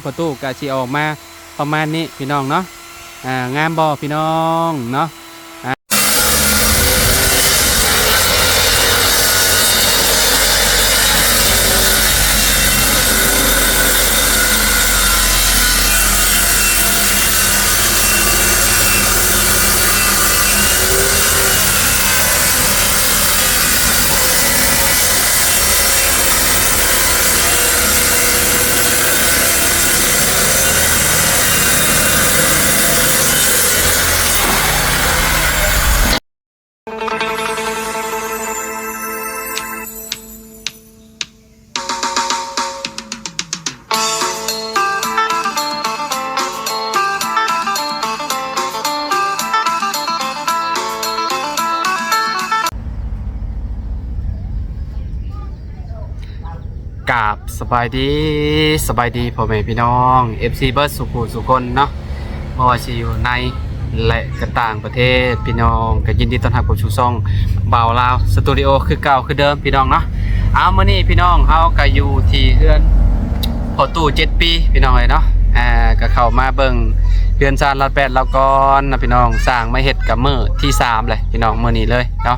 ປະຕູກະຊິອອກມາປະມານນີ້ພີ່ນ້ອງເນາະ. ອ່າ ງາມບໍ່ພີ່ນ້ອງເນາະ? ກາບສະບາຍດີ, ສະບາຍດີພໍ່ແມ່ພີ່ນ້ອງ ເອັຟຊີ ເບິດສູ່ຜູ້ສູ່ຄົນເນາະ, ບໍ່ວ່າຊິຢູ່ໃນ ແລະ ກະຕ່າງປະເທດ ພີ່ນ້ອງກະຍິນດີຕ້ອນຮັບເຂົ້າສູ່ຊ່ອງບ່າວລາວສະຕູດິໂອຄືເກົ່າຄືເດີມພີ່ນ້ອງເນາະ. ເອົາ ມື້ນີ້ພີ່ນ້ອງເຮົາກະຢູ່ທີ່ເຮືອນພໍ່ຕູ້ເຈັດປີພີ່ນ້ອງເອີຍເນາະ, ກະເຂົ້າມາເບິ່ງເຮືອນຊານລາວແປດລາວກ່ອນນະພີ່ນ້ອງ, ສ້າງມາເຮັດກະມື້ທີສາມແຫຼະພີ່ນ້ອງ ມື້ນີ້ເລີຍເນາະ,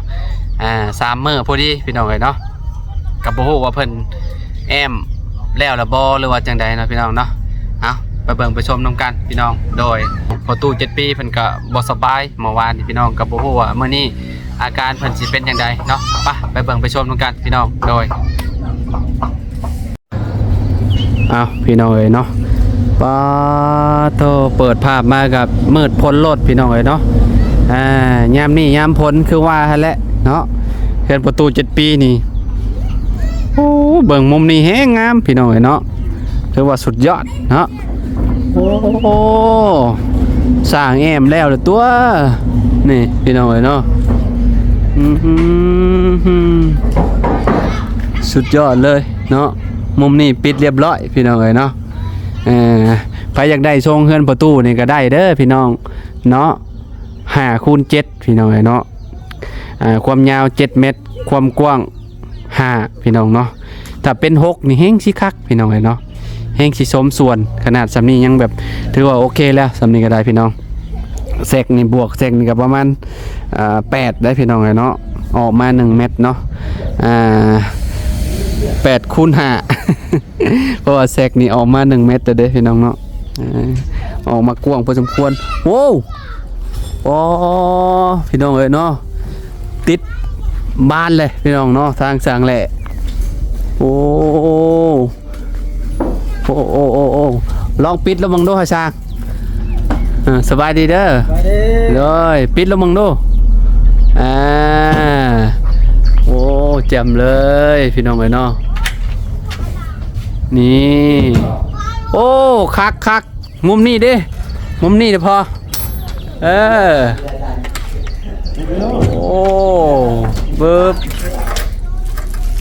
ສາມມື້ພໍດີພີ່ນ້ອງເອີຍເນາະ. ກະບໍ່ຮູ້ວ່າເພິ່ນແອ້ມແລ້ວລະບໍ່ ຫຼືວ່າຈັ່ງໃດເນາະພີ່ນ້ອງເນາະ. ເອົາ ໄປເບິ່ງໄປຊົມນຳກັນພີ່ນ້ອງ. ໂດຍ ພໍ່ຕູ້ເຈັດປີເພິ່ນກະບໍ່ສະບາຍ ເມື່ອວານນີ້ພີ່ນ້ອງ, ກະບໍ່ຮູ້ວ່າມື້ນີ້ອາການເພິ່ນຊິເປັນຈັ່ງໃດເນາະ. ໄປ ໄປເບິ່ງໄປຊົມນຳກັນພີ່ນ້ອງ. ໂດຍ ເອົາ ພີ່ນ້ອງເອີຍເນາະ, ປາໂທ ເປີດພາບມາກະມືດພົ້ນໂລດພີ່ນ້ອງເອີຍເນາະ. ອ່າ ຍາມນີ້ຍາມຝົນຄືວ່າຫັ້ນແຫຼະເນາະ, ເຮືອນພໍ່ຕູ້ເຈັດປີນີ້. ໂອ້ ເບິ່ງມຸມນີ້ແຮງງາມພີ່ນ້ອງເອີຍເນາະ, ຖືວ່າສຸດຍອດເນາະ. ໂອ້ ສ້າງແອ້ມແລ້ວລະຕົວະ ນີ້ພີ່ນ້ອງເອີຍເນາະ. ອື ສຸດຍອດເລີຍເນາະ, ມຸມນີ້ປິດລຽບຮ້ອຍພີ່ນ້ອງເອີຍເນາະ. ເອີ ໃຜຢາກໄດ້ຊົງເຮືອນພໍ່ຕູ້ນີ້ກະໄດ້ເດີພີ່ນ້ອງເນາະ, ຫ້າຄູນເຈັດພີ່ນ້ອງເອີຍເນາະ. ອ່າ ຄວາມຍາວເຈັດແມັດ, ຄວາມກວ້າງຫ້າພີ່ນ້ອງເນາະ. ຖ້າເປັນຫົກນີ້ແຮງຊິຄັກພີ່ນ້ອງເອີຍເນາະ, ແຮງຊິສົມສ່ວນ. ຂະໜາດສ່ຳນີ້ຍັງແບບຖືວ່າໂອເຄແລ້ວ, ສ່ຳນີ້ກະໄດ້ພີ່ນ້ອງ. ແຊັກນີ້ ບວກແຊັກນີ້ກະປະມານ ອ່າ ແປດໄດ້ພີ່ນ້ອງເອີຍເນາະ, ອອກມາໜຶ່ງແມັດເນາະ. ອ່າ ແປດຄູນຫ້າ ເພາະວ່າແຊັກນີ້ອອກມາໜຶ່ງແມັດເລີຍເດ້ພີ່ນ້ອງເນາະ, ເອີ ອອກມາກວ້າງພໍສົມຄວນ. ໂອ້ ໂອ້ ພີ່ນ້ອງເອີຍເນາະ, ຕິດບານເລີຍພີ່ນ້ອງເນາະ ທາງຊ່າງແຫຼະ. ໂອ້ ໂອ້ ໂອ້ ໂອ້ ໂອ້ ລອງປິດລະເບິ່ງດູໃຫ້ຊ່າງ. ເອີ ສະບາຍດີເດີ. ສະບາຍດີ. ໂດຍ ປິດລະເບິ່ງດູ. ອ່າ ໂອ້ ແຈ່ມເລີຍພີ່ນ້ອງເອີຍເນາະ. ນີ້ ໂອ້ ຄັກໆ ມຸມນີ້ເດ້ ມຸມນີ້ເດ້ພໍ່. ເອີ ໂອ້ ບຶບ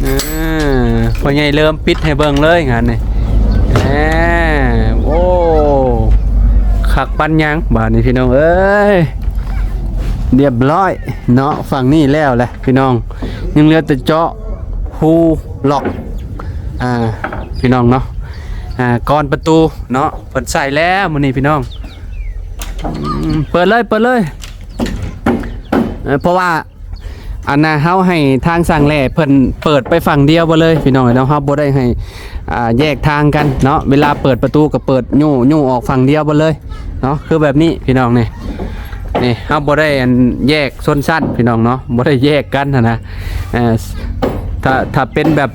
ເອີ ພໍ່ໃຫຍ່ເລີ່ມປິດໃຫ້ເບິ່ງເລີຍງານນີ້. ແໝ ໂອ້ ຄັກປານຫຍັງບາດນີ້ພີ່ນ້ອງເອີຍ. ລຽບຮ້ອຍເນາະ, ຝັ່ງນີ້ແລ້ວແຫຼະພີ່ນ້ອງ, ຍັງເຫຼືອແຕ່ເຈາະຮູລັອກ ອ່າ ພີ່ນ້ອງເນາະ. ອ່າ ກ່ອນປະຕູເນາະ ເພິ່ນໃສ່ແລ້ວມື້ນີ້ພີ່ນ້ອງ. ອືມ ເປີດເລີຍ ເປີດເລີຍ. ເອີ ເພາະວ່າອັນນ່າ ເຮົາໃຫ້ທາງຊ່າງແຫຼະເພິ່ນເປີດໄປຝັ່ງດຽວເບິດເລີຍພີ່ນ້ອງເອີຍເນາະ, ເຮົາບໍ່ໄດ້ໃຫ້ ອ່າ ແຍກທາງກັນເນາະ. ເວລາເປີດປະຕູກະເປີດ ຍູ້ ຍູ້ອອກຝັ່ງດຽວເບິດເລີຍເນາະ, ຄືແບບນີ້ພີ່ນ້ອງ. ນີ້ ນີ້ ເຮົາບໍ່ໄດ້ອັນແຍກຊົນຊັ້ນພີ່ນ້ອງເນາະ, ບໍ່ໄດ້ແຍກກັນຫັ້ນນະ. ເອີ ຖ້າ ຖ້າເປັນແບບ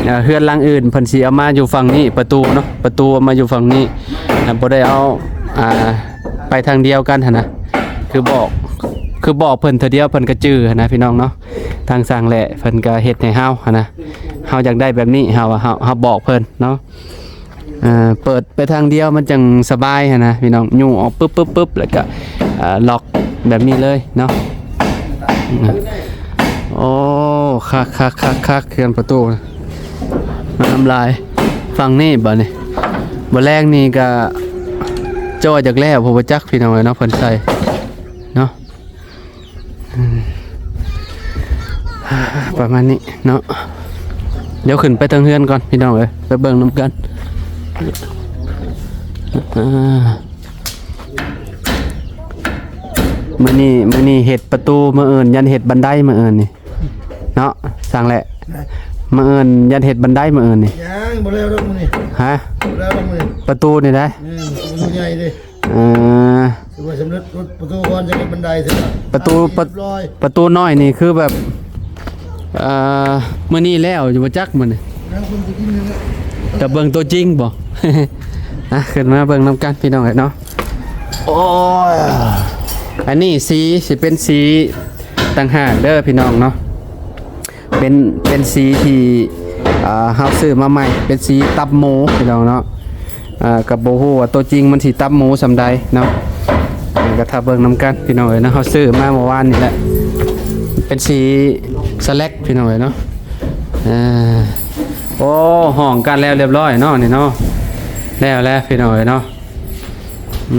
ເອີ ເຮືອນຫຼັງອື່ນເພິ່ນຊິເອົາມາຢູ່ຝັ່ງນີ້ ປະຕູເນາະ, ປະຕູເອົາມາຢູ່ຝັ່ງນີ້ ບໍ່ໄດ້ເອົາ ອ່າ ໄປທາງດຽວກັນຫັ້ນນະ. ຄືບອກ ຄືບອກເພິ່ນເທື່ອດຽວເພິ່ນກະຈື່ຫັ້ນນະພີ່ນ້ອງເນາະ. ທາງຊ່າງແຫຼະເພິ່ນກະເຮັດໃຫ້ເຮົາຫັ້ນນະ, ເຮົາຢາກໄດ້ແບບນີ້ ເຮົາ ເຮົາ ເຮົາບອກເພິ່ນເນາະ. ເອີ ເປີດໄປທາງດຽວມັນຈັ່ງສະບາຍຫັ້ນນະພີ່ນ້ອງ, ຍູ້ອອກປຶບໆໆ ແລ້ວກະ ເອີ ລັອກແບບນີ້ເລີຍເນາະ. ໂອ້ ຄັກໆໆໆ ເຮືອນປະຕູງາມຫຼາຍ. ຝັ່ງນີ້ບາດນີ້ ບາດແລງນີ້ກະ ເຈົ້າວ່າຢາກແລ້ວບໍ່ ບໍ່ຈັກພີ່ນ້ອງເອີຍເນາະ, ເພິ່ນໃສ່ເນາະ. ອືມ ປະມານນີ້ເນາະ. ດຽວຂຶ້ນໄປເທິງເຮືອນກ່ອນພີ່ນ້ອງເອີຍ, ໄປເບິ່ງນຳກັນ. ອ່າ ມື້ນີ້ ມື້ນີ້ເຮັດປະຕູ ມື້ອື່ນຢ້ານເຮັດບັນໄດ ມື້ອື່ນນີ້ເນາະ ຊ່າງແຫຼະ. ມື້ອື່ນຢ້ານເຮັດບັນໄດ ມື້ອື່ນນີ້. ຍັງບໍ່ແລ້ວດອກມື້ນີ້. ຮະ? ບໍ່ແລ້ວດອກມື້ນີ້. ປະຕູນີ້ໄດ໋? ແມ່ນ ປະຕູໃຫຍ່ເດ້. ເອີ ຖືວ່າສຳເລັດປະຕູກ່ອນ ຈະເຮັດບັນໄດເທື່ອ. ປະຕູ ປະຕູນ້ອຍນີ້ຄືແບບ ເອີ ມື້ນີ້ແລ້ວຢູ່ບໍ່ຈັກມື້ນີ້. ແລ້ວເບິ່ງຕົວຈິງນີ້ແຫຼະ ຈະເບິ່ງຕົວຈິງບໍ່? ອ່ະ ຂຶ້ນມາເບິ່ງນຳກັນພີ່ນ້ອງເອີຍເນາະ. ໂອ້ຍ ອັນນີ້ສີ ຊິເປັນສີຕ່າງຫາກເດີພີ່ນ້ອງເນາະ. ເປັນ ເປັນສີທີ່ ອ່າ ເຮົາຊື້ມາໃໝ່ ເປັນສີຕັບໝູພີ່ນ້ອງເນາະ. ອ່າ ກໍບໍ່ຮູ້ວ່າຕົວຈິງມັນຊິຕັບໝູສ່ຳໃດເນາະ. ກໍຖ້າເບິ່ງນຳກັນພີ່ນ້ອງເອີຍເນາະ. ເຮົາຊື້ມາເມື່ອວານນີ້ແຫຼະ ເປັນສີສະແລັກພີ່ນ້ອງເອີຍເນາະ. ອ່າ ໂອ້ ຫ້ອງກັນແລ້ວລຽບຮ້ອຍເນາະນີ້ເນາະ. ແລ້ວແລ້ວພີ່ນ້ອງເອີຍເນາະ. ອື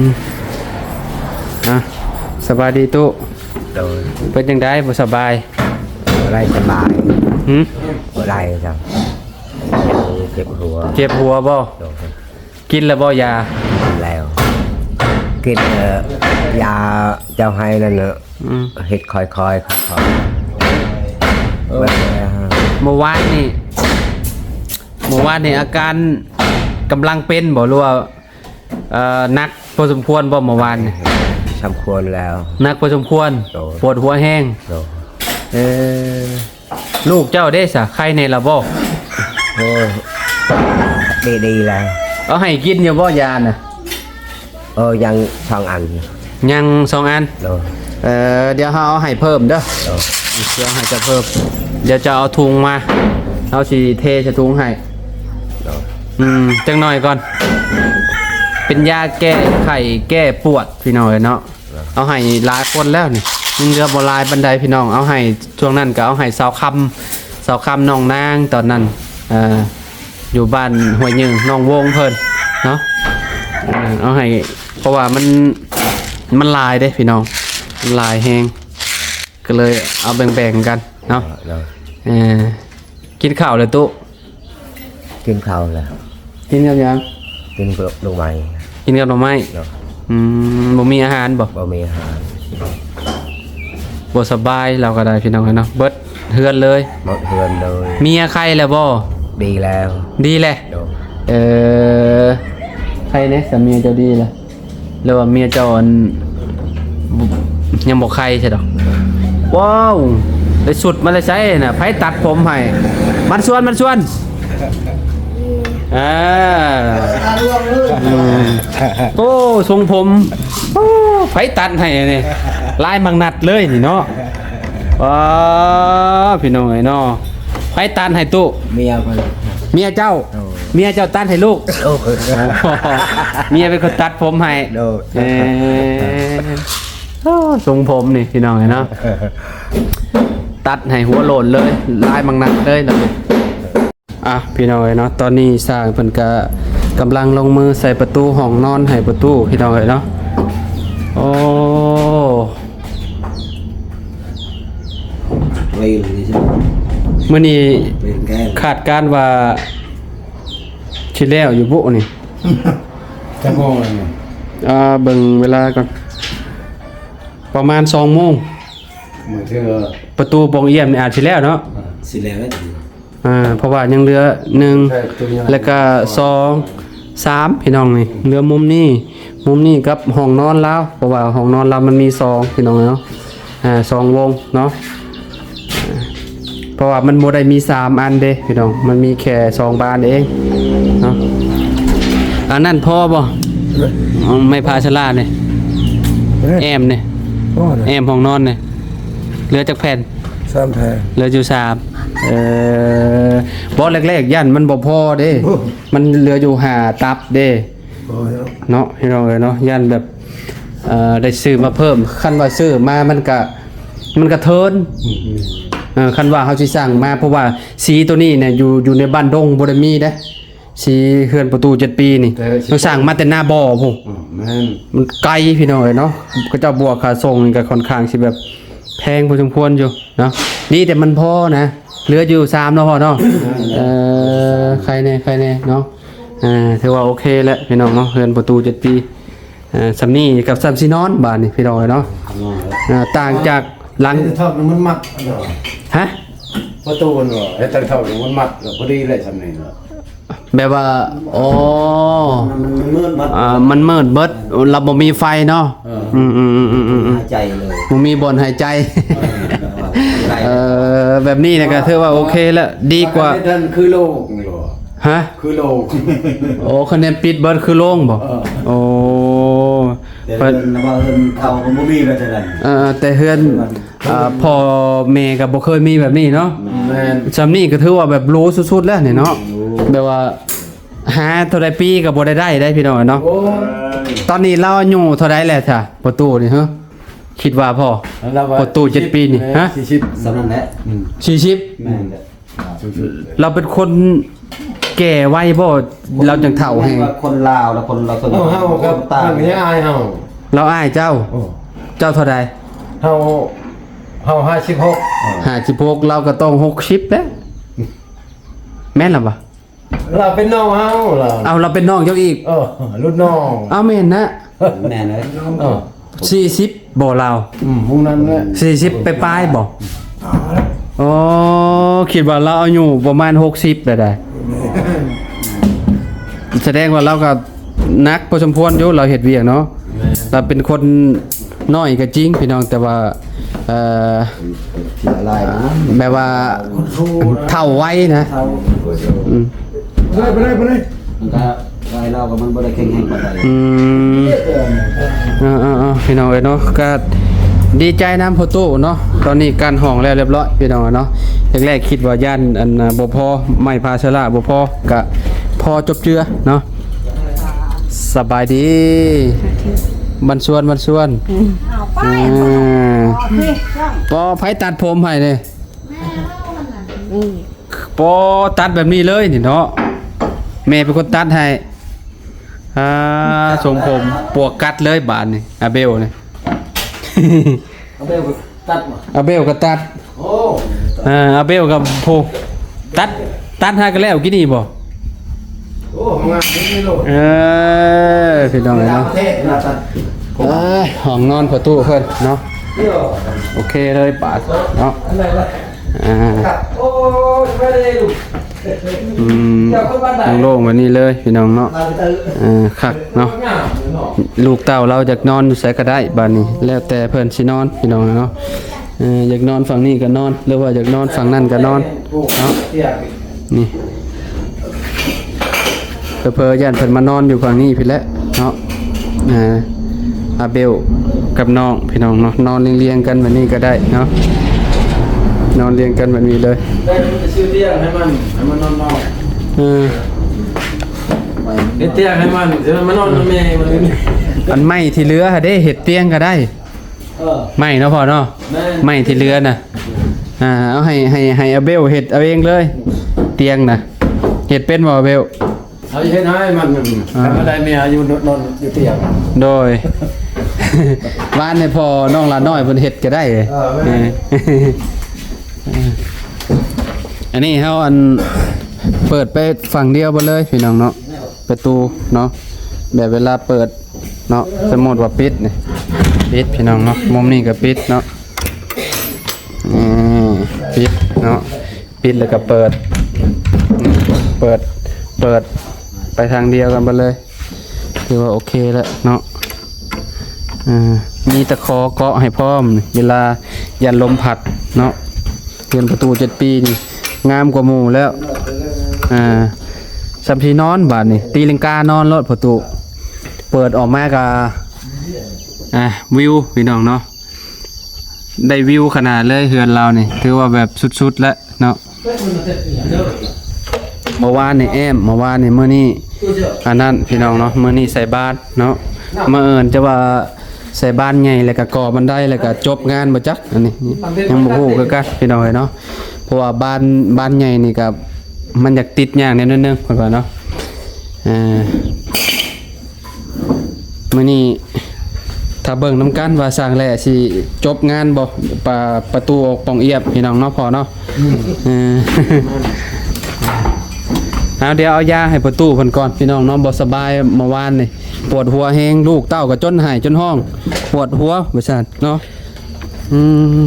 ມ ອ່ະ ສະບາຍດີຕູ້. ໂດຍ. ເປັນຈັ່ງໃດ ບໍ່ສະບາຍ? ບໍ່ໄດ້ສະບາຍ. ຫື? ບໍ່ໄດ້ຈ້ະ ເຈັບຫົວ. ເຈັບຫົວບໍ່? ໂດຍ. ກິນແລ້ວບໍ່ຢາ? ກິນແລ້ວ ກິນ ເອີ ຢາເຈົ້າໃຫ້ນັ້ນນະ. ອືມ ເຮັດຄ່ອຍໆ ຄ່ອຍໆ. ເອີ ເມື່ອວານນີ້ ເມື່ອວານນີ້ອາການກຳລັງເປັນບໍ່ ຫຼືວ່າ ເອີ ໜັກພໍສົມຄວນບໍ່ເມື່ອວານນີ້? ສົມຄວນແລ້ວ. ໜັກພໍສົມຄວນ. ໂດຍ. ປວດຫົວແຮງ. ໂດຍ. ເອີ ລູກເຈົ້າເດ້ສະ ໄຄແນ່ລະບໍ່? ໂອ້ຍ ດີໆ ແລ້ວ. ເອົາໃຫ້ກິນຢູ່ບໍ່ຢານະ? ເອີ ຍັງສອງອັນ. ຍັງສອງອັນ. ໂດຍ. ເອີ ດຽວເຮົາເອົາໃຫ້ເພີ່ມເດີ. ໂດຍ. ດຽວໃຫ້ເຈົ້າເພີ່ມ ດຽວເຈົ້າເອົາທຸງມາ ເຮົາຊິເທໃສ່ທຸງໃຫ້. ໂດຍ. ອືມ ຈັກໜ້ອຍກ່ອນ. ເປັນຢາແກ້ໄຂ້ແກ້ປວດພີ່ນ້ອງເອີຍເນາະ. ເອົາໃຫ້ຫຼາຍຄົນແລ້ວນີ້ ຍັງເຫຼືອບໍ່ຫຼາຍປານໃດພີ່ນ້ອງ. ເອົາໃຫ້ ຊ່ວງນັ້ນກໍເອົາໃຫ້ສາວຄຳ ສາວຄຳນ້ອງນາງຕອນນັ້ນ ເອີ ຢູ່ບ້ານຫ້ວຍຍືງ ນ້ອງວົງເພິ່ນເນາະ. ເອີ ເອົາໃຫ້ ເພາະວ່າມັນ ມັນຫຼາຍເດ້ພີ່ນ້ອງ ມັນຫຼາຍແຮງ ກໍເລີຍເອົາແບ່ງໆ ກັນເນາະ. ເອີ ກິນເຂົ້າແລ້ວຕູ້? ກິນເຂົ້າແລ້ວ. ກິນກັບຫຍັງ? ກິນກັບໜໍ່ໄມ້. ກິນກັບໜໍ່ໄມ້. ໂດຍ. ອືມ ບໍ່ມີອາຫານບໍ່? ບໍ່ມີອາຫານ. ບໍ່ສະບາຍ ລາວກໍໄດ້ພີ່ນ້ອງເອີຍເນາະ. ເບິດເຮືອນເລີຍ. ໝົດເຮືອນເລີຍ. ເມຍໄຄແລ້ວບໍ່? ດີແລ້ວ. ດີແລ້ວ. ໂດຍ. ເອີ ໄຄແນ່ ສາມີເຈົ້າດີແລ້ວ. ຫຼືວ່າເມຍເຈົ້າອັນ ຍັງບໍ່ໄຄໃຊ່ດອກ. ວ້າວ ໄດ້ສຸດມາແຕ່ໃສນະ? ໃຜຕັດຜົມໃຫ້? ມັນຊວນ ມັນຊວນ. ອ່າ ອືມ ໂອ້ ຊົງຜົມ ໂອ້ ໃຜຕັດໃຫ້ນີ້? ລາຍໝາກນັດເລີຍນີ້ເນາະ. ອໍ ພີ່ນ້ອງເອີຍເນາະ ໃຜຕັດໃຫ້ຕູ້? ເມຍເພິ່ນ. ເມຍເຈົ້າ? ໂດຍ. ເມຍເຈົ້າຕັດໃຫ້ລູກ? ໂດຍ. ເມຍເປັນຄົນຕັດຜົມໃຫ້. ໂດຍ. ເອີ ໂອ້ ຊົງຜົມນີ້ພີ່ນ້ອງເອີຍເນາະ ຕັດໃຫ້ຫົວໂຫຼນເລີຍ ລາຍໝາກນັດເລີຍ. ອ່ະ ພີ່ນ້ອງເອີຍເນາະ ຕອນນີ້ຊ່າງເພິ່ນກະກຳລັງລົງມືໃສ່ປະຕູຫ້ອງນອນໃຫ້ປະຕູ ພີ່ນ້ອງເອີຍເນາະ. ໂອ້ ມື້ນີ້ຄາດການວ່າຊິແລ້ວຢູ່ບຸນີ້? ຈັກໂມງແລ້ວນີ້? ອ່າ ເບິ່ງເວລາກ່ອນ ປະມານສອງໂມງ. ບາງເທື່ອປະຕູປ່ອງອຽມນີ້ອາດຊິແລ້ວເນາະ. ອ່າ ຊິແລ້ວແລ້ວ. ອ່າ ເພາະວ່າຍັງເຫຼືອໜຶ່ງ ແລ້ວກະສອງ ສາມ ພີ່ນ້ອງນີ້ ເຫຼືອມຸມນີ້ ມຸມນີ້ກັບຫ້ອງນອນລາວ ເພາະວ່າຫ້ອງນອນລາວມັນມີສອງ ພີ່ນ້ອງເນາະ. ອ່າ ສອງວົງເນາະ ເພາະວ່າມັນບໍ່ໄດ້ມີສາມອັນເດ້ພີ່ນ້ອງ ມັນມີແຄ່ສອງບານເອງເນາະ. ອັນນັ້ນພໍບໍ່? ເອີ ໄມ້ພາຊະລານີ້ ເອີ ແອ້ມນີ້ ພໍແລ້ວ ແອ້ມຫ້ອງນອນນີ້ ເຫຼືອຈັກແຜ່ນ? ສາມແຜ່ນ. ເຫຼືອຢູ່ສາມ. ເອີ ບໍ່ ແລກໆ ຢ້ານມັນບໍ່ພໍເດ້ ໂອ້ ມັນເຫຼືອຢູ່ຫ້າຕັບເດ້. ພໍແລ້ວເນາະ ພີ່ນ້ອງເອີຍເນາະ ຢ້ານແບບ ເອີ ໄດ້ຊື້ມາເພີ່ມ ຄັນວ່າຊື້ມາມັນກະ ມັນກະເທີນ. ອືມ ເອີ ຄັນວ່າເຮົາຊິສັ່ງມາ ເພາະວ່າສີໂຕນີ້ນະ ຢູ່ ຢູ່ໃນບ້ານດົງບໍ່ໄດ້ມີເດ້ ສີເຮືອນປະຕູເຈັດປີນີ້ ແຕ່ຊິ ເຮົາສັ່ງມາແຕ່ນາບໍ່ພຸ້ນ. ອືມ ແມ່ນ ມັນໄກ ພີ່ນ້ອງເອີຍເນາະ ເຂົາເຈົ້າບວກຄ່າສົ່ງນີ້ກະຄ່ອນຂ້າງຊິແບບແພງພໍສົມຄວນຢູ່ເນາະ. ດີແຕ່ມັນພໍນະ ເຫຼືອຢູ່ສາມເນາະພໍ່ເນາະ. ເອີ ໄຄແນ່ ໄຄແນ່ເນາະ. ອ່າ ຖືວ່າໂອເຄແລ້ວພີ່ນ້ອງເນາະ ເຮືອນປະຕູເຈັດປີ. ອ່າ ສ່ຳນີ້ກັບສ່ຳຊິນອນບາດນີ້ພີ່ນ້ອງເອີຍເນາະ. ນອນແລ້ວ ອ່າ ຕ່າງຈາກຫຼັງ ເຮັດເທົ່ານີ້ມັນມັດເນາະ. ຮະ? ປະຕູມັນວ່າເຮັດເທົ່ານີ້ມັນມັດ ກໍພໍດີແຫຼະສ່ຳນີ້ເນາະ. ແບບວ່າ ອໍ ມັນ ມັນມືດໝົດ ອ່າ ມັນມືດເບິດ ລະບໍ່ມີໄຟເນາະ. ເອີ ອືມໆໆໆໆ ຫາຍໃຈເລີຍ ບໍ່ມີບ່ອນຫາຍໃຈ. ເອີ ເອີ ແບບນີ້ນະກໍຖືວ່າໂອເຄລະ ດີກວ່າ ເຮັດນັ້ນຄືໂລກນີ້ບໍ່? ຮະ? ຄືໂລກ ໂອ້ ຄະແນນປິດເບິດຄືໂລງບໍ່? ເອີ ໂອ້ ແຕ່ເຮືອນວ່າເຮືອນເກົ່າກໍບໍ່ມີແບບນັ້ນ. ເອີ ແຕ່ເຮືອນ ອ່າ ພໍ່ແມ່ກໍບໍ່ເຄີຍມີແບບນີ້ເນາະ. ແມ່ນ ສ່ຳນີ້ກໍຖືວ່າແບບຫຼູສຸດໆແລ້ວນີ້ເນາະ. ແບບວ່າຫາເທົ່າໃດປີກໍບໍ່ໄດ້ໄດ້ເດ້ພີ່ນ້ອງເນາະ. ໂອ້ຍ ຕອນນີ້ລາວອາຍຸເທົ່າໃດແລ້ວຊະ ປະຕູນີ້? ເຮີ ຄິດວ່າພໍ ລາວວ່າ ປະຕູເຈັດປີນີ້ ສີ່ສິບ ຮະ? ສີ່ສິບ ສ່ຳນັ້ນແຫຼະ. ອືມ ສີ່ສິບ ແມ່ນແຫຼະ. ລາວເປັນຄົນແກ່ໄວບໍ່? ລາວຈັ່ງເຖົ້າແຮງ. ຄົນລາວລະຄົນລາວ ເອີ ເຮົາກັບ ຕ່າງ ມັນກໍອາຍເຮົາ. ລາວອາຍເຈົ້າ. ໂອ້ ເຈົ້າເທົ່າໃດ? ເຮົາ ເຮົາຫ້າສິບຫົກ ຫ້າສິບຫົກ ລາວກໍຕ້ອງຫົກສິບແລ້ວ ແມ່ນລະບໍ່? ລາວເປັນນ້ອງເຮົາລະ. ເອົາ ລາວເປັນນ້ອງເຈົ້າອີກ. ເອີ ລຸ້ນນ້ອງ. ເອົາ ແມ່ນນະ. ແມ່ນເລີຍ. ເອີ ສີ່ສິບບໍ່ລາວ? ອືມ ພວກນັ້ນແຫຼະ ສີ່ສິບປາຍໆບໍ່? ອໍ ຄິດວ່າລາວອາຍຸປະມານຫົກສິບແລ້ວໄດ໋. ສະແດງວ່າລາວກໍໜັກພໍສົມຄວນຢູ່ ລາວເຮັດວຽກເນາະ. ແມ່ນ ລາວເປັນຄົນນ້ອຍກໍຈິງພີ່ນ້ອງ ແຕ່ວ່າ ເອີ ທີ່ຫຼາຍໆນະ ແບບວ່າເຖົ້າໄວນະ. ເຖົ້າ ອືມ ໄປເລີຍ ໄປເລີຍ ໄປເລີຍ. ມັນກໍໄວ ລາວກໍມັນບໍ່ໄດ້ແຂງແຮງປານໃດ. ອືມ ເອີໆໆ ພີ່ນ້ອງເອີຍເນາະ ກໍດີໃຈນຳພໍ່ຕູ້ເນາະ. ຕອນນີ້ກັ້ນຫ້ອງແລ້ວລຽບຮ້ອຍພີ່ນ້ອງເນາະ. ແລກໆຄິດວ່າຢ້ານອັນ ບໍ່ພໍ ໄມ້ພາເຊື້ອລາກບໍ່ພໍ ກະພໍຈົບເຈືອເນາະ. ສະບາຍດີ ບັນຊວນ ບັນຊວນ. ອືມ ເອົາໄປ ອ່າ ບໍ່ ໃຜຕັດຜົມໃຫ້ນີ້? ອືມ ປໍ ຕັດແບບນີ້ເລີຍນີ້ເນາະ ແມ່ເປັນຄົນຕັດໃຫ້. ອ່າ ຊົງຜົມ ປວກກັດເລີຍບາດນີ້ ອາເບວນີ້. ອາເບວກໍຕັດບໍ່? ອາເບວກໍຕັດ. ໂອ້ ອ່າ ອາເບວກໍ ໂພ ຕັດ ຕັດຫາກໍແລ້ວກີ້ນີ້ບໍ່? ໂອ້ ງາມເລີຍໂລດ. ເອີ ພີ່ນ້ອງເອີຍເນາະ ເອີ ຫ້ອງນອນພໍ່ຕູ້ເພິ່ນເນາະ. ໂອເຄເລີຍບາດເນາະ. ອ່າ ໂອ້ ສະບາຍດີລູກ. ອືມ ໂລ່ງໆແບບນີ້ເລີຍພີ່ນ້ອງເນາະ. ເອີ ຄັກເນາະ ລູກເຕົ້າລາວຢາກນອນຢູ່ໃສກໍໄດ້ບາດນີ້ ແລ້ວແຕ່ເພິ່ນຊິນອນພີ່ນ້ອງເນາະ. ເອີ ຢາກນອນຝັ່ງນີ້ກໍນອນ ຫຼືວ່າຢາກນອນຝັ່ງນັ້ນກໍນອນເນາະ. ນີ້ ເຜີໆຢ້ານເພິ່ນມານອນຢູ່ຝັ່ງນີ້ພີ້ແຫຼະເນາະ. ອ່າ ອາເບວກັບນ້ອງພີ່ນ້ອງເນາະ ນອນລຽງໆກັນແບບນີ້ກໍໄດ້ເນາະ ນອນລຽງກັນແບບນີ້ເລີຍ. ໄດ້ ໄປຊື້ຕຽງໃຫ້ມັນ ໃຫ້ມັນນອນນອກ. ເອີ ເຮັດຕຽງໃຫ້ມັນ ຊິມານອນນຳແມ່ມັນ. ອັນໄມ້ທີ່ເຫຼືອຫັ້ນເດ້ ເຮັດຕຽງກໍໄດ້. ເອີ ໄມ້ເນາະພໍ່ເນາະ. ແມ່ນ ໄມ້ທີ່ເຫຼືອນະ ອ່າ ເອົາໃຫ້ ໃຫ້ ໃຫ້ອາເບວເຮັດເອົາເອງເລີຍ ຕຽງນະ. ເຮັດເປັນບໍ່ອາເບວ? ເຮົາເຮັດໃຫ້ມັນ ອ່າ ໃຫ້ມັນໄດ້ເມຍຢູ່ ນອນຢູ່ຕຽງ. ໂດຍ ວານໃຫ້ພໍ່ນ້ອງຫຼານ້ອຍເພິ່ນເຮັດກໍໄດ້. ເອີ ແມ່ນ ເອີ ອັນນີ້ເຮົາອັນ ເປີດໄປຝັ່ງດຽວເບິດເລີຍພີ່ນ້ອງເນາະ ປະຕູເນາະ. ແບບເວລາເປີດເນາະ ສົມມຸດວ່າປິດນີ້ ປິດພີ່ນ້ອງເນາະ ມຸມນີ້ກໍປິດເນາະ. ນີ້ ປິດເນາະ ປິດແລ້ວກໍເປີດ ເປີດ ເປີດໄປທາງດຽວກັນເບິດເລີຍ ຖືວ່າໂອເຄແລ້ວເນາະ. ອ່າ ມີຕະຂໍເກາະໃຫ້ພ້ອມ ເວລາຢ້ານລົມພັດເນາະ. ເຮືອນປະຕູເຈັດປີນີ້ງາມກວ່າໝູ່ແລ້ວ. ອ່າ ສ່ຳທີ່ນອນບາດນີ້ ຕີລັງການອນໂລດປະຕູ ເປີດອອກມາກໍ ອ່າ ວິວພີ່ນ້ອງເນາະ ໄດ້ວິວຂະໜາດເລີຍ. ເຮືອນລາວນີ້ຖືວ່າແບບສຸດໆແລ້ວເນາະ. ເມື່ອວານນີ້ແອ້ມ ເມື່ອວານນີ້ ມື້ນີ້ອັນນັ້ນພີ່ນ້ອງເນາະ ມື້ນີ້ໃສ່ບານເນາະ. ມະເອີນຈະວ່າໃສ່ບານໃຫຍ່ ແລ້ວກໍກໍ່ບັນໄດ ແລ້ວກໍຈົບງານບໍ່ຈັກ. ອັນນີ້ຍັງບໍ່ຮູ້ຄືກັນພີ່ນ້ອງເອີຍເນາະ ເພາະວ່າບານ ບານໃຫຍ່ນີ້ກໍມັນຢາກຕິດຍາກແດ່ໜ້ອຍໜຶ່ງເພິ່ນວ່າເນາະ. ອ່າ ມື້ນີ້ຖ້າເບິ່ງນຳກັນວ່າຊ່າງແຫຼຊິຈົບງານບໍ່ ປະ ປະຕູອອກປ່ອງອຽບພີ່ນ້ອງເນາະ ພໍ່ເນາະ. ອືມ ເອີ ເອົາ ດຽວເອົາຢາໃຫ້ພໍ່ຕູ້ເພິ່ນກ່ອນ ພີ່ນ້ອງເນາະ ບໍ່ສະບາຍເມື່ອວານນີ້ ປວດຫົວແຮງ ລູກເຕົ້າກໍຈົນໄຫ້ຈົນຮ້ອງ ປວດຫົວວ່າຊັ້ນເນາະ. ອື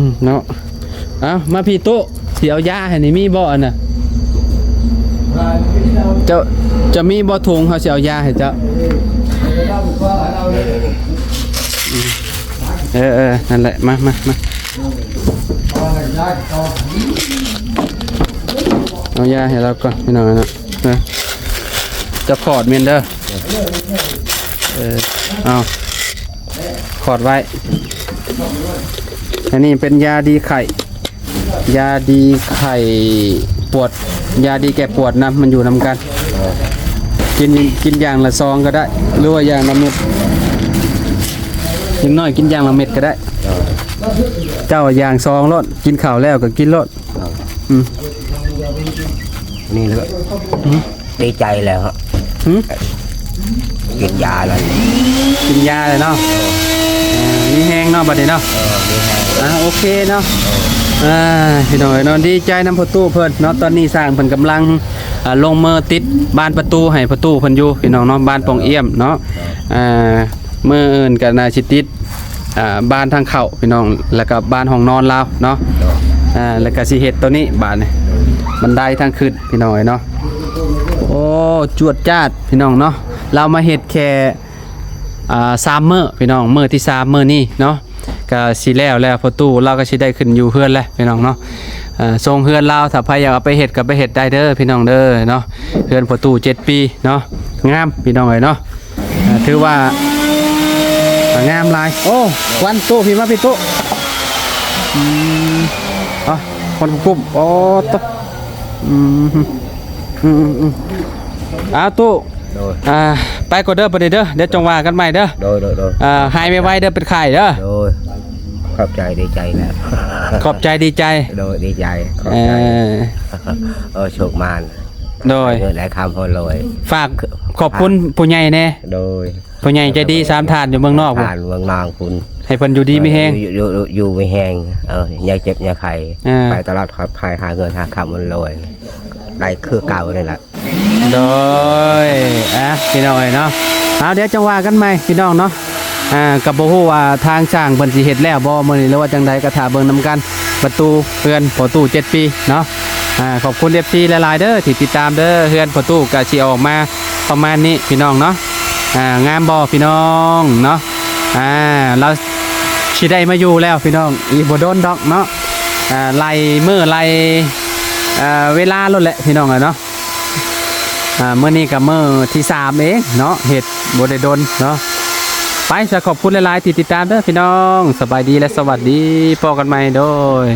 ມ ເນາະ ເອົາ ມາພີ່ຕູ້ ຊິເອົາຢາໃຫ້ນີ້ ມີບໍ່ອັນນ່ະ ເຈົ້າ ເຈົ້າມີບໍ່ຖົງ ເຮົາຊິເອົາຢາໃຫ້ເຈົ້າ. ເອີ ເອີ ນັ້ນແຫຼະ ມາ ມາ ມາ ເອົາຢາໃຫ້ລາວກ່ອນ ພີ່ນ້ອງເນາະ. ເອີ ເຈົ້າຂອດແມ່ນເດີ ເອີ ເອົາ ຂອດໄວ້. ອັນນີ້ເປັນຢາດີໄຂ້ ຢາດີໄຂ້ປວດ ຢາດີແກ້ປວດນຳ ມັນຢູ່ນຳກັນ. ເອີ ກິນ ກິນຢ່າງລະຊອງກໍໄດ້ ຫຼືວ່າຢ່າງລະເມັດ ຢ່າງໜ້ອຍກິນຢ່າງລະເມັດກໍໄດ້. ເອີ ເຈົ້າຢ່າງຊອງໂລດ ກິນເຂົ້າແລ້ວກໍກິນໂລດ. ເອີ ອືມ ນີ້ເລີຍ ອືມ ດີໃຈແລ້ວ ຫື ກິນຢາແລ້ວ ກິນຢາແລ້ວເນາະ. ເອີ ມີແຮງເນາະບັດນີ້ເນາະ. ເອີ ມີແຮງ ອ່າ ໂອເຄເນາະ. ເອີ ອ່າ ພີ່ນ້ອງເອີຍເນາະ ດີໃຈນຳພໍ່ຕູ້ເພິ່ນເນາະ. ຕອນນີ້ຊ່າງເພິ່ນກຳລັງ ອ່າ ລົງມືຕິດບານປະຕູໃຫ້ພໍ່ຕູ້ເພິ່ນຢູ່ ພີ່ນ້ອງເນາະ ບ້ານປ່ອງອ້ຽມເນາະ. ເອີ ອ່າ ມື້ອື່ນກໍໜ້າຊິຕິດ ອ່າ ບານທາງເຂົ້າ ພີ່ນ້ອງ ແລ້ວກໍບານຫ້ອງນອນລາວເນາະ. ອ່າ ແລ້ວກໍຊິເຮັດໂຕນີ້ບາດນີ້ ບັນໄດທາງຂຶ້ນ ພີ່ນ້ອງເອີຍເນາະ. ໂອ້ ຈວດຈາດ ພີ່ນ້ອງເນາະ ລາວມາເຮັດແຄ່ ອ່າ ສາມມື້ ພີ່ນ້ອງ ມື້ທີສາມມື້ນີ້ເນາະ ກໍຊິແລ້ວແລ້ວ. ພໍ່ຕູ້ລາວກໍຊິໄດ້ຂຶ້ນຢູ່ເຮືອນແລ້ວ ພີ່ນ້ອງເນາະ. ເອີ ຊົງເຮືອນລາວ ຖ້າໃຜຢາກເອົາໄປເຮັດກໍໄປເຮັດໄດ້ເດີ ພີ່ນ້ອງເດີເນາະ. ເຮືອນພໍ່ຕູ້ເຈັດປີເນາະ ງາມ ພີ່ນ້ອງເອີຍເນາະ. ອ່າ ຖືວ່າ ອ່າ ງາມຫຼາຍ. ໂອ້ ຄວັນ ຕູ້ ພີ່ມາ ພີ່ຕູ້. ອືມ ອ່ະ ຄວັນກຸ້ມ ໂອ້ ໂຕ ອືມ ອືມ ອືມ ອ້າວ ຕູ້ ໂດຍ ອ່າ ໄປກ່ອນເດີ ບັດນີ້ເດີ ດຽວຈັ່ງວ່າກັນໃໝ່ເດີ. ໂດຍ ໂດຍ ໂດຍ ອ່າ ຫາຍໄວໆເດີ ເປັນໄຂ້ເດີ. ໂດຍ ຂອບໃຈ ດີໃຈແລ້ວ ຂອບໃຈ ດີໃຈ. ໂດຍ ດີໃຈ ຂອບໃຈ. ເອີ ເອີ ໂຊກໝານ ໂດຍ ເງິນໄດ້ຄຳໂພລອຍ ຝາກຂອບຄຸນຜູ້ໃຫຍ່ແດ່. ໂດຍ ຜູ້ໃຫຍ່ໃຈດີສາມທ່ານຢູ່ເມືອງນອກພຸ້ນ ທ່ານເມືອງນອກພຸ້ນ ໃຫ້ເພິ່ນຢູ່ດີມີແຮງ ເອີ ຢູ່ ຢູ່ ຢູ່ມີແຮງ. ເອີ ຢ່າເຈັບຢ່າໄຂ້ ອ່າ ໄປຕະຫຼອດປອດໄພ ຫາເງິນຫາຄຳໂພລອຍ ໄດ້ຄືເກົ່ານີ້ແຫຼະ. ໂດຍ ອ່ະ ພີ່ນ້ອງເອີຍເນາະ ເອົາ ດຽວຈັ່ງວ່າກັນໃໝ່ ພີ່ນ້ອງເນາະ. ອ່າ ກໍບໍ່ຮູ້ວ່າທາງຊ່າງເພິ່ນຊິເຮັດແລ້ວບໍ່ມື້ນີ້ ຫຼືວ່າຈັ່ງໃດ ກໍຖ້າເບິ່ງນຳກັນ. ປະຕູເຮືອນພໍ່ຕູ້ເຈັດປີເນາະ. ອ່າ ຂອບຄຸນ ເອັຟຊີ ຫຼາຍໆເດີທີ່ຕິດຕາມເດີ. ເຮືອນພໍ່ຕູ້ກໍຊິອອກມາປະມານນີ້ ພີ່ນ້ອງເນາະ. ອ່າ ງາມບໍ່ ພີ່ນ້ອງເນາະ? ອ່າ ລາວຊິໄດ້ມາຢູ່ແລ້ວ ພີ່ນ້ອງ ອີກບໍ່ດົນດອກເນາະ. ອ່າ ໄລ່ມື້ໄລ່ ອ່າ ເວລາໂລດແຫຼະ ພີ່ນ້ອງເອີຍເນາະ. ອ່າ ມື້ນີ້ກໍມື້ທີສາມເອງເນາະ ເຮັດບໍ່ໄດ້ດົນເນາະ. ໄປຊະ ຂອບຄຸນຫຼາຍໆທີ່ຕິດຕາມເດີ ພີ່ນ້ອງ. ສະບາຍດີ ແລະ ສະຫວັດດີ ພໍ້ກັນໃໝ່ ໂດຍ.